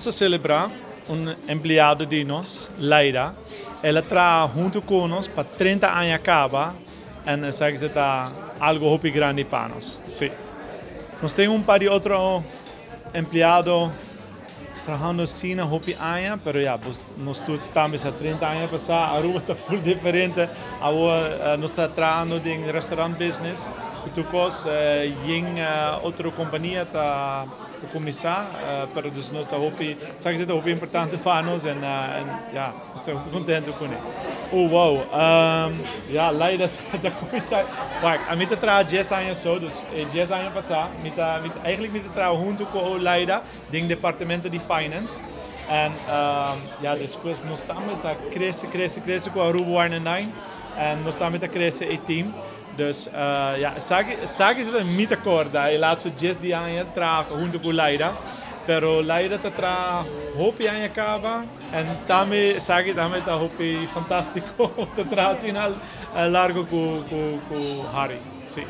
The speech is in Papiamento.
Nos ta celebra un empleado di nos, Laida. El a traha hunto cu nos pa 30 aña caba en esaki ta algo hopi grandi pa nos. Si. Nos tin un par di otro empleado trahando asina hopi aña, pero ya, nos tur tambe sa 30 aña pasa, Aruba ta full diferente. Awor nos ta trahando den restaurant business, cu cos, yen otro compania ta cuminsa, pero dus nos ta hopi, esaki ta hopi importante pa nos en ja, nos ta contento cu ne. Oh, wow. Ja, Laida ta cuminsa. Wak, ami ta traha 10 aña so, dus 10 aña pasa, mi ta, eigenlijk mi ta traha hunto cu Laida den departamento di finance. En ja, despues nos tambe ta crece, crece, crece cu Aruba Wine and Dine. En nos tambe ta crece e team. Dus ja, esaki ta mi ta corda, e laatste 10 aña traha hunto cu Laida. Pero Laida ta traha hopi aña caba en tambe esaki tambe ta hopi fantastico ta traha asina largo cu Harry. Si.